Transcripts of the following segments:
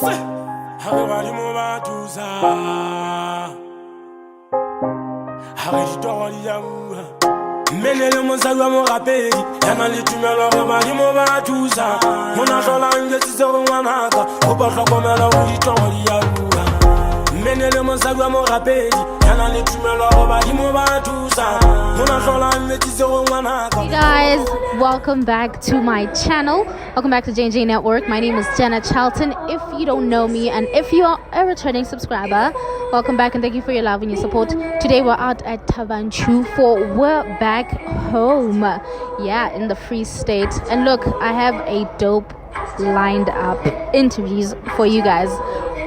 Ha re badimo ba thusa, ha re ditoro di a bua. Mme le le mosadi wa morapedi ya nang le tumelo re badimo ba thusa. Mona hlola nketsitse gore ngwanaka kopa hlokomela gore ditoro di a bua. Mme ne le mosadi wa morapedi ya nang le tumelo gore badimo ba thusa. Mona hlola nketsitse gore ngwanaka. Hey guys, welcome back to my channel. Welcome back to J&J Network. My name is Jenna Chelton. If you don't know me and if you are a returning subscriber, welcome back and thank you for your love and your support. Today we're out at Thaba Nchu for We're Back Home. Yeah, in the Free State. And look, I have a dope lined up interviews for you guys.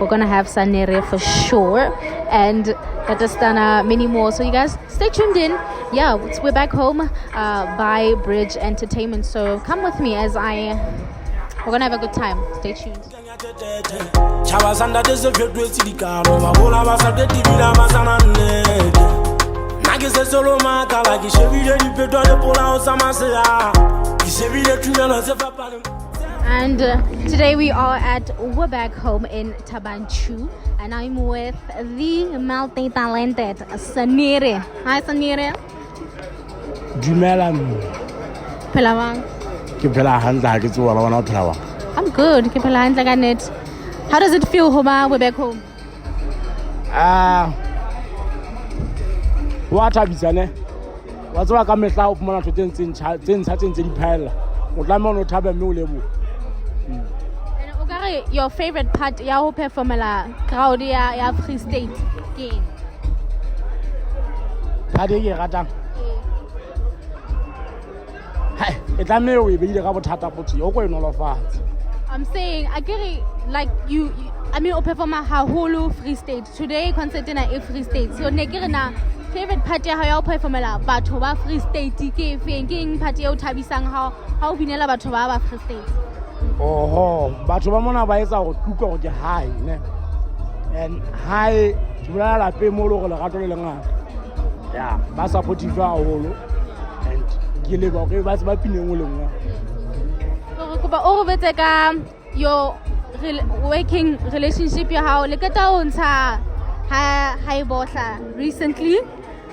We're gonna have Sanere for sure and Tatastana, many more. So you guys stay tuned in. Yeah, we're back home by Bridge Entertainment. So come with me as I we're gonna have a good time. Stay tuned. Tjhaba sa ntate se fetohetse dikano, ba bola ba sa qete ebile ba sa na nnete. Nna ke setse lo makala, ke shebile diphetwa le polao tsa masea, ke shebile tumelo tse fapaneng. And today we are at We're Back Home in Thaba Nchu, and I'm with the multi-talented Sanere. Hi Sanere. Dumela mme. Phela jwang? Ke phela hantle, ha ke tsebe wena, wena o phela jwang? I'm good. Ke phela hantle ka nnete. How does it feel hoba we're back home? Ah, wa thabisa ne, wa tseba ka mehla o fumana ntho tse ntseng tse ntjha tse ntse di phaella, o tlameha o no thabe mme o lebohe. And o ka re your favorite part ya ho performela crowd ya Free State ke eng? Part e ke e ratang, hai, e tlameha o e beile ka bothata potso o ko e nolofatse. I'm saying I get it, like you I mean o performa haholo Free State. Today concert ena e Free State. So ne ke re na favorite part ya hao ya ho performela batho ba Free State ke efeng? Ke eng part e o thabisang ha o binela batho ba Free State? Oho, batho ba mona ba etsa hore ke utlwe hore ke hae ne, and hae ke bolela lapeng mo e le hore lerato le lengata, ya ba supportive haholo and ke leboha hore ba se ba pina e nngwe le nngwe. So re kopa o re betse ka your working relationship ya hao le qeta ho ntsha ha e bohla recently.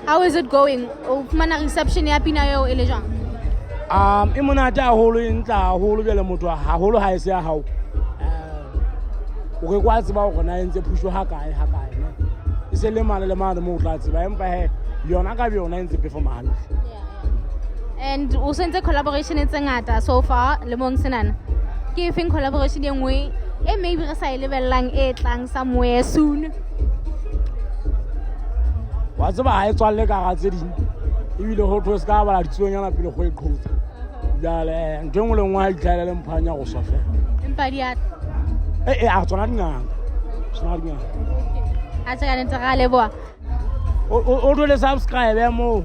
How is it going? O fumana reception ya pina eo e le jwang? E monate haholo, e ntle haholo. Jwale motho haholo ha e se ya hao, o ke kwa tseba hore na e ntse push ha kae ha kae ne, e se le mane le mane moo o tla tseba, empa he yona ka yona e ntse performa hantle. And o sentse collaboration tse ngata so far lemong senana. Ke efeng collaboration e nngwe e maybe re sa e lebellang e tlang somewhere soon? Wa tseba ha e tswalle ka hara tse ding, ebile ho thwe se ka bala ditsuonyana pele kgo e qhotsa. Jwale ntho e nngwe le nngwe ha itlhaele le mphanya go swa fela. Empa di a Ee, a tsona dingaka, tsona dingaka. A tse ka nnete, ra leboha. O dule subscribe moo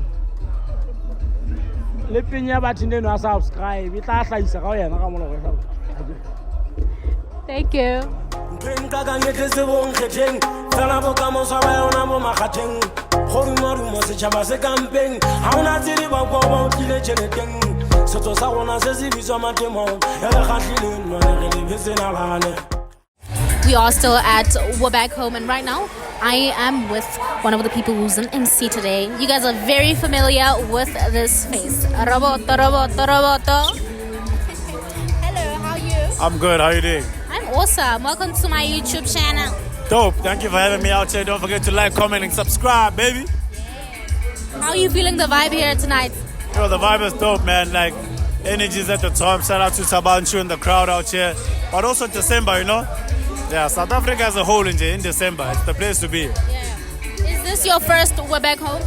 le peng ya button eno ya subscribe, e tla hlahisa ka ho yena ka molao. Thank you. Ntho e nkakang e tletse bonkgetheng fela bokamoso ba yona bo makgatheng, kgodumodumo setšhaba se kampeng, ga ona tse di bakwa ba o tlile tšheleteng, setso sa rona se se bitswa matemo e re kgatlhile nwane re lebetse nalane. We are still at We're Back Home, and right now I am with one of the people who's an MC today. You guys are very familiar with this face. Roboto, Roboto, Roboto. Hello, how are you? I'm good. How are you doing? I'm awesome. Welcome to my YouTube channel. Dope. Thank you for having me out here. Don't forget to like, comment, and subscribe, baby. How are you feeling the vibe here tonight? Yo, the vibe is dope, man. Like, energy's at the top. Shout out to Thaba Nchu and the crowd out here. But also December, you know? Yeah, South Africa as a whole in December. It's the place to be. Yeah. Is this your first We're Back Home?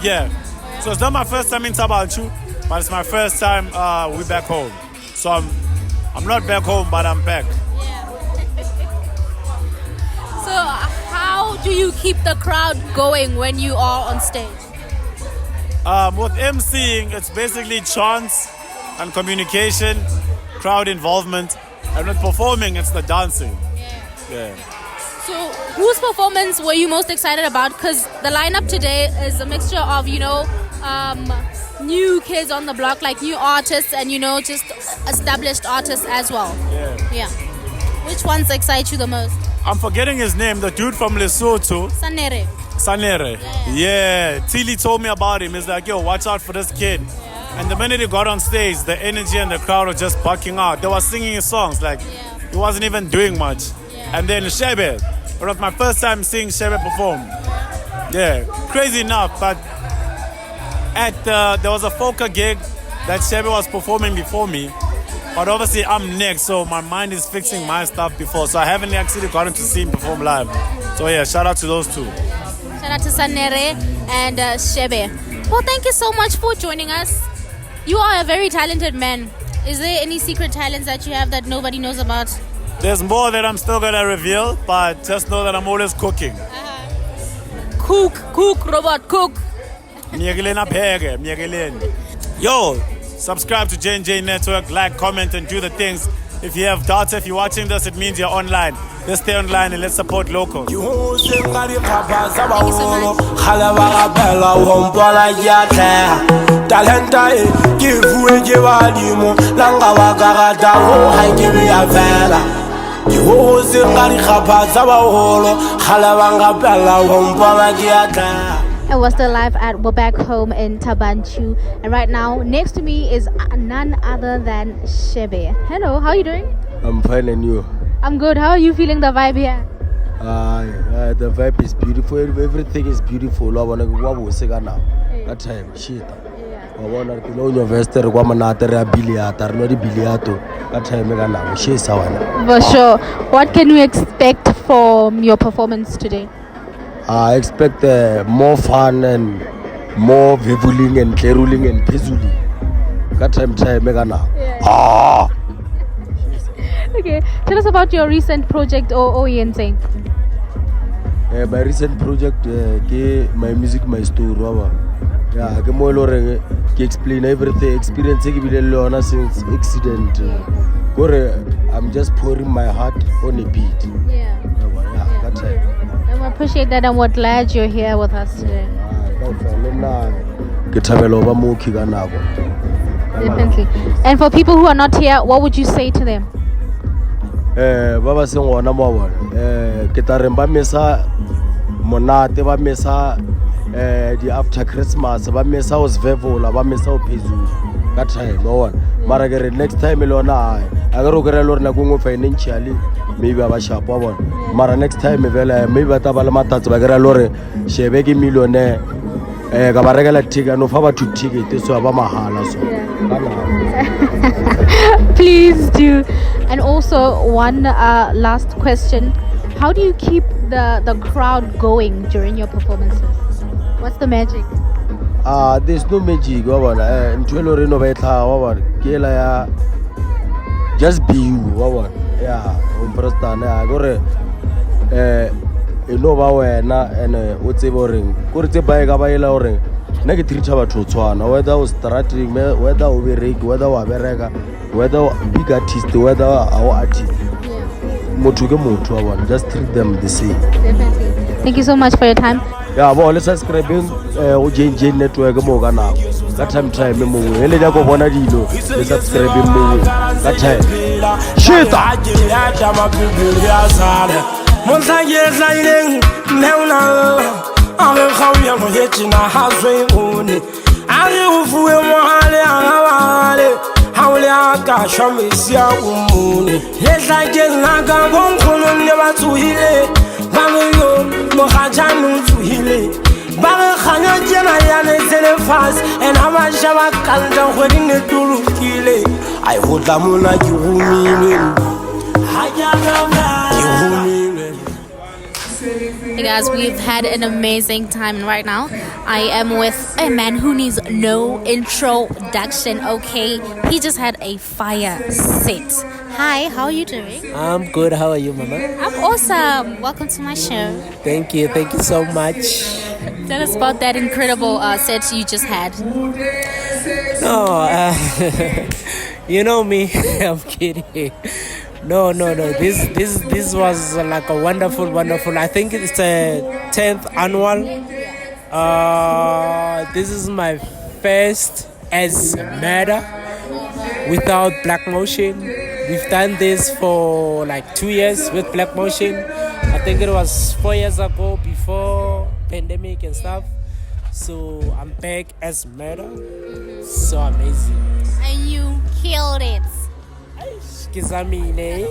Yeah. So it's not my first time in Thaba Nchu, but it's my first time we back home. So I'm not back home, but I'm back. Yeah. So how do you keep the crowd going when you are on stage? With MCing, it's basically chants and communication, crowd involvement, and with performing, it's the dancing. Yeah. So whose performance were you most excited about? Because the lineup today is a mixture of, new kids on the block, like new artists and, just established artists as well. Yeah. Yeah. Which ones excite you the most? I'm forgetting his name, the dude from Lesotho. Sanere. Sanere. Yeah. Tilly told me about him. He's like, yo, watch out for this kid. And the minute he got on stage, the energy and the crowd were just bucking out. They were singing his songs. Like, he wasn't even doing much. And then Shebe. It was my first time seeing Shebe perform. Yeah. Crazy enough, but at there was a Foka gig that Shebe was performing before me. But obviously I'm next, so my mind is fixing my stuff before. So I haven't actually gotten to see him perform live. So yeah, shout out to those two. Shout out to Sanere and Shebe. Well, thank you so much for joining us. You are a very talented man. Is there any secret talents that you have that nobody knows about? There's more that I'm still gonna reveal, but just know that I'm always cooking. Cook, cook, robot, cook. Myekeleni apheke, myekeleni. Yo, subscribe to J&J Network, like, comment, and do the things. If you have data, if you're watching this, it means you're online. Let's stay online and let's support local. Ke hotseng ka dikgapha tsa Thank you so baholo much. kgale ba rapela ho mpola ke atleha talenta e ke e fuwe ke badimo la nka ba ka rata ho ha ke be ya fela ke hotseng ka dikgapha tsa baholo kgale ba nrapela ho mpola ke atleha. And we're still live at We're Back Home in Thaba Nchu. And right now, next to me is none other than Shebe. Hello, how are you doing? I'm fine, and you? I'm good. How are you feeling the vibe here? The vibe is beautiful. Everything is beautiful. Wa bona ke kwa bose ka nako. Ka time shit. Wa bona ke lo university re kwa monate re a billiata re nwa di billiato ka time ka nako. Shisa wena. For sure. What can we expect from your performance today? I expect more fun and more vevuling and tleruling and phezuling. Ka time ka nako. Ah. Okay, tell us about your recent project or OENC. My recent project ke My Music My Story wa bona. Yeah, ke mo e le horeng ke explain everything experience e ke bile le yona since accident. Kore I'm just pouring my heart on a beat. Yeah. Wa bona, yeah, ka time. And we appreciate that and we're glad you're here with us today. Ah, kaofela le nna ke thabela ho ba mooki ka nako. Definitely. And for people who are not here, what would you say to them? Ba ba seng gona mo wa bona ke tla reng ba mesa monate ba mesa di-after Christmas ba mesa ho svevola ba mesa ho phezulu ka time wa bona mara ke re next time le yona ae a ke re o kry-e le gore nako nngwe financially maybe ba sharp wa bona mara next time fela maybe ba tla ba le matatsi ba kry-a le gore shebe ke millionaire ka ba rekela ticket no fa batho ticket so ba mahala so ka nako. Please do. And also, one last question. How do you keep the crowd going during your performances? What's the magic? There's no magic wa bona ntho e le hore e no ba e tlhaga wa bona ke ela ya just be you wa bona yeah o mprostane ya kore e no ba wena and o tsebe horeng kore tse ba e ka ba ela horeng nna ke treat-a batho ho tshwana whether o strateng whether o bereke whether wa bereka whether o big artist whether ha o artist motho ke motho wa bona just treat them the same. Definitely. Thank you so much for your time. Ya bo le subscribeng go J&J Network mo ka nako ka time mongwe e le nyaka go bona dilo le subscribeng mongwe ka time shita. Mohlang ke hlahileng mme o na lla a re kgauya mohetšena ha tswe one a re o fuwe mohale a gabale ha o le a ka shwa mesi a o mone lehlakeng la ka bonkgono nne ba tsohile ba re yo mogatšane o tsohile ba re kganya tjena ya netse lefatshe and ha ba sheba kanta kgwedi ne tolokile ai ho tla mona ke romilwe ha ke a ke romilwe. Hey guys, we've had an amazing time, and right now I am with a man who needs no introduction, okay? He just had a fire set. Hi, how are you doing? I'm good. How are you, Mama? I'm awesome. Welcome to my show. Thank you. Thank you so much. Tell us about that incredible set you just had. No, you know me. I'm kidding. No. This was like a wonderful, wonderful. I think it's a 10th annual. This is my first as Murder without Black Motion, We've done this for like 2 years with Black Motion. I think it was 4 years ago before pandemic and stuff. So I'm back as Murder. So amazing. And you killed it. Kizamine.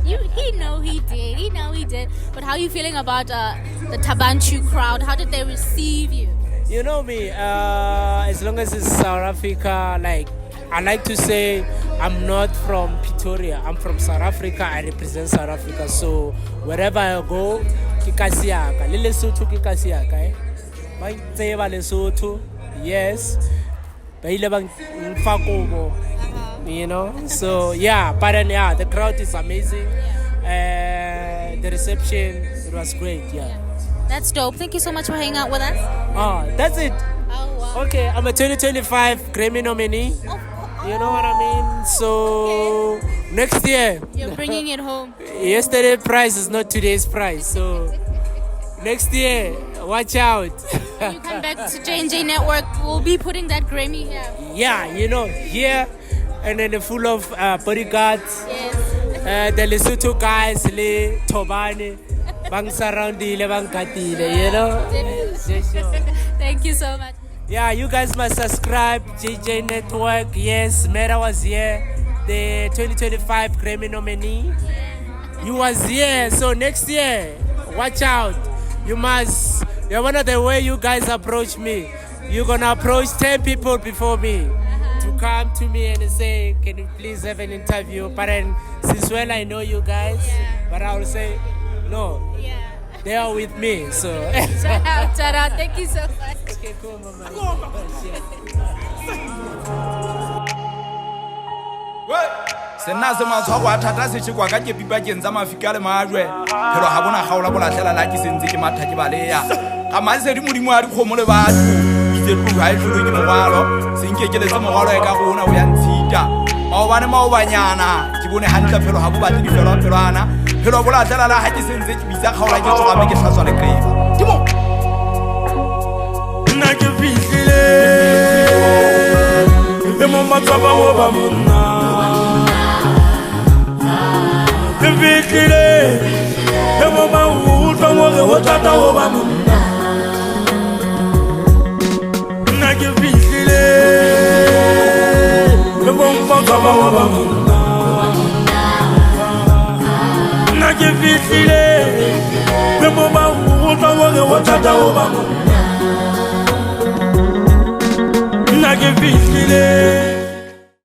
He know he did. He know he did. But how are you feeling about the Thaba Nchu crowd? How did they receive you? You know me, as long as it's South Africa, like I like to say I'm not from Pretoria. I'm from South Africa. I represent South Africa. So wherever I go, ke kasi yaka. Le Lesotho ke kasi yaka, eh. Ba tseba Lesotho. Yes. Ba ile ba mfa kobo. You know? So yeah, but then yeah, the crowd is amazing. The reception, it was great, yeah. That's dope. Thank you so much for hanging out with us. Oh, that's it. Oh, wow. Okay, I'm a 2025 Grammy nominee. Oh, You know what I mean? So next year. You're bringing it home. Yesterday's price is not today's price. So next year, watch out. When you come back to J&J Network, we'll be putting that Grammy here. Yeah, you know, here and then full of bodyguards. Yes. The Lesotho guys, le Thobane, bang surroundile, bang katile, you know? Thank you so much. Yeah, you guys must subscribe, JJ Network. Yes, Mera was here, the 2025 Grammy nominee. You was here, so next year, watch out. You must, you're one of the way you guys approach me. You're going to approach 10 people before me to come to me and say, can you please have an interview? But then, since when I know you guys, but I will say, no. They are with me, so. Shout out, shout out. Thank you so much. Okay, cool, mama. Senna se matshwaro a thata se tjekwa ka kepi pakeng tsa mafika le majwe. Phelo ha bona kgaola bolahlela la ke sentse ke matha ke baleya. Ka masedi modimo a dikgomo le batho. Itse tlou ha e hlolwe ke morwalo. Se nkekeletse morwalo e ka rona o ya ntshita. Maobane maobanyana ke bone hantle phelo ha bo batle difelwa phelwana. Phelo bolahlela la ha ke sentse ke bitsa kgaola ke tsoga mme ke hlatswa leqeba. Ke mo. Nna ke fihlile. Le mo matsapa o ba monna. Ke fihlile. Le mo ba utlwa hore ho thata ho ba monna. Nna ke fihlile. Le mo matsapa o ba monna. Nna ke fihlile. Le mo ba utlwa hore ho thata ho ba monna. Nna ke fihlile.